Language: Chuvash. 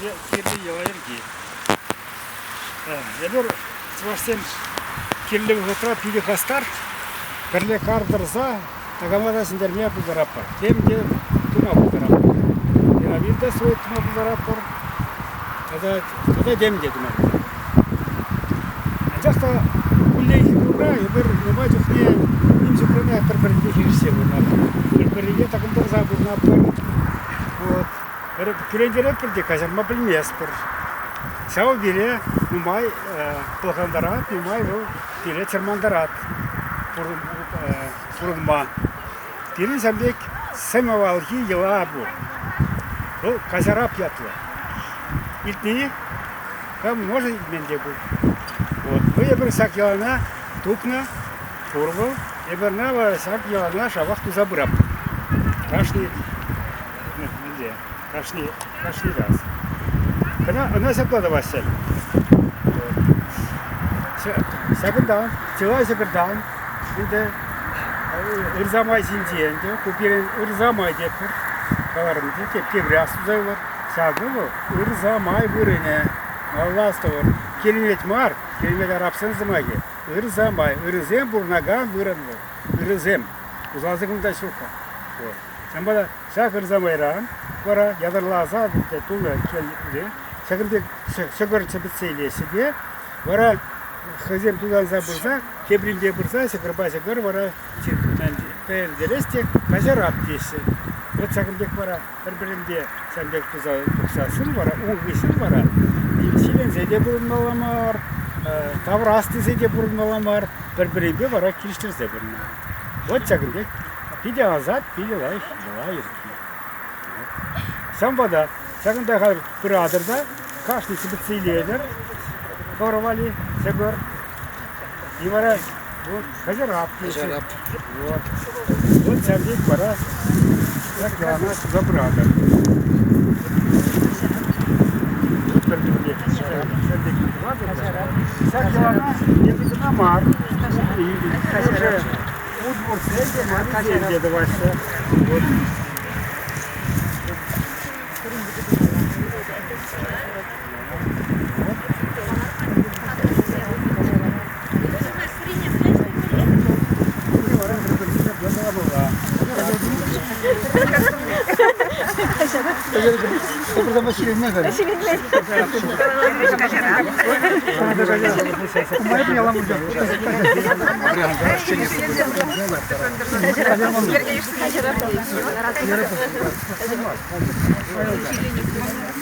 кирлӗ йӑла-йӗрки. Эпир, чӑвашсем, кирлӗ вӑхӑтра питӗ хастар, пӗрле кар тӑрса такама та ҫӗнтерме пултаратпӑр. Тем те тума пултаратпӑр. Пирамида та строить тума пултаратпӑр. Тата, тата тем те тума пултаратпӑр. Анчах та кулленхи кунра эпир нумай чухне ним ҫукрана пӗр-пӗринпе хирӗҫсе пурӑнатпӑр. Пӗр-пӗринпе такӑнтарса пурӑнатпӑр. Вот. Кӳрентеретпӗр те каҫарма пӗлместпӗр. Ҫав пире нумай пӑлхантарать, нумай вӑл пире чӑрмантарать пурӑнма. Пирӗн ҫав пек сӗм авалхи йӑла пур. Вӑл каҫарап ятлӑ. Илтнӗ-и? Кам может илтмен те пуль. Вот. Ну, эпир ҫак йӑлана тупнӑ, пур вӑл. Эпир ӑна вара ҫак йӑлана шавах туса пыратпӑр. Кашни мӗнле, кашни, кашни раз. Ӑна, ӑна ҫапла тӑваҫҫӗ. Ҫакӑнтан, чылай ҫӑкӑртан, ӗнтӗ ырса май ҫинче ӗнтӗ, ку пирӗн ырса май тетпӗр. Каларӑм ӗнтӗ, тепре астуса юлӑр. Ҫакӑ вӑл ырса май вырӑнӗ. Малалла астӑвӑр. Киремет мар, киремет арабсен сӑмахӗ. Ырса май, ырӑсем пурӑнакан вырӑн вӑл. Ырӑсем. Усалсем кунта ҫук-ха. Вот. Ҫавӑнпа та ҫак ырса майран вара ятарласа тунӑ кӗлле ҫакӑн пек ҫӑкӑр чӗпӗтсе илеҫҫӗ те вара хӑйсем тутанса пырса тепринпе пырса ҫӑкӑрпа ҫӑкӑр вара пӗлтерес те каҫарап теҫҫӗ. Вот ҫакӑн пек вара пӗр-пӗринпе ҫавӑн пек туса тухсассӑн вара ун хыҫҫӑн вара ҫиленсе те пурӑнмалла мар, таврас тесе те пурӑнмалла мар, пӗр-пӗринпе вара килӗштерсе пурӑнмалла. Вот ҫакӑн пек питӗ ансат, питӗ лайӑх йӑла-йӗрки. Ҫавӑнпа та ҫакӑнта халь пыратӑр та кашни чӗпӗтсе илетӗр хӑвӑр валли ҫӑкӑр. И вара вот каҫарап теҫҫӗ. Вот. Вот ҫав пек вара ҫак йӑлана туса пыратӑр. Пӗр-пӗрне ҫав пек тӑватӑр та. Ҫак йӑлана эпӗ кӑна мар. Удмуртсем те, марисем те тӑваҫҫӗ. Вот.